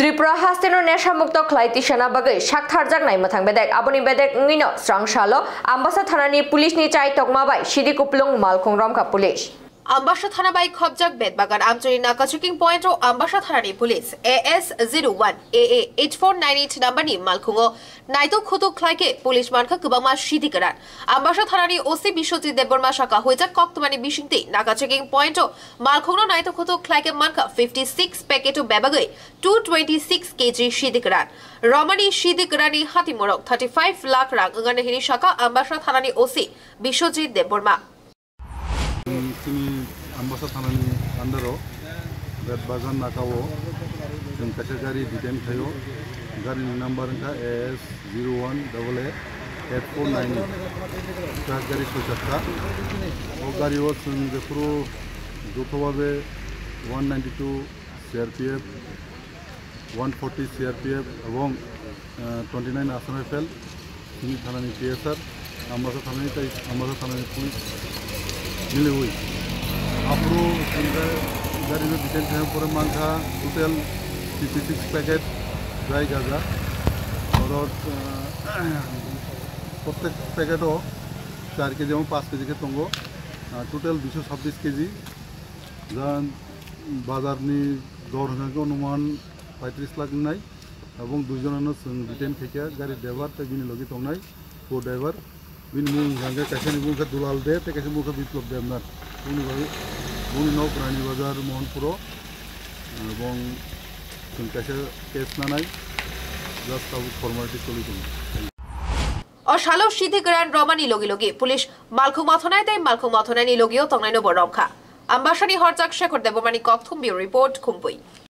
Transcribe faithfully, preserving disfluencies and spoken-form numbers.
Tripura hasteno nesha mukto khlai tisana bagwi saktharjaknai mwthang bedek. Aboni bedek wngwino srang salo Ambasa thanani police ni chai tokma bai sidi kuplung malkhung romkha police. Ambasa thana bai khopjak Betbagan Amchori naka checking point o Ambasa thanani police A S zero one A A eight four nine eight number ni malkhungo naitok khutuk khlai khe police mankha kwbangma sidi kwran. Ambasa thanani O C Biswajit Debbarma saka huijak koktwmani bisingtwi naka checking point o malkhungno naitok khutuk khlai khe mankha fifty six packet o bebagwi two twenty six K G sidi kwran. Romani sidi kwrani hati morok thirty five lakh rang wngani hini saka Ambasa thanani O C Biswajit Debbarma. Chini Ambasa thanani under o Betbagan naka o chwng kaisa gari detain khaio. Gari ni number wngkha A S zero one double A eight four nine. Truck gari soi chakka. O gari o chwng jephuru jothobabe one ninety two C R P F, one forty C R P F ebong, eh, twenty nine Assam Rifle, chini thanani T S R, Ambasa thanani tei Ambasa thanani police miliwi. Aphuru chwngkhe gari no detain khaina pore mankha total fifty six packet dry gaja. Oro, eh, prottek packet o char K G ebong panch K G khe tongo. Ah, total duiso sabbish K G. Jang bazar ni dor hwnkha khe onuman paitris lakh wngnai. Ebong dui jonano chwng detain khaikha, gari driver tei bini logi tongnai co-driver. Bini mung hwnkha khe kaisani mung khe Dulal De tei kaisa mung khe Biplop Debnath. Bini bai, bini nok Rani Bazar Mohanpuro. Ebong chwng kaisa case nanai, just tabuk formality choli tongo. O salo sidi kwran romani logi logi police malkhung mathonai tei malkhung mathonai ni logio tongnai no bo romkha. Ambasani horjak Shekhar Debbarmani kokthum, bureau report, Khumpui.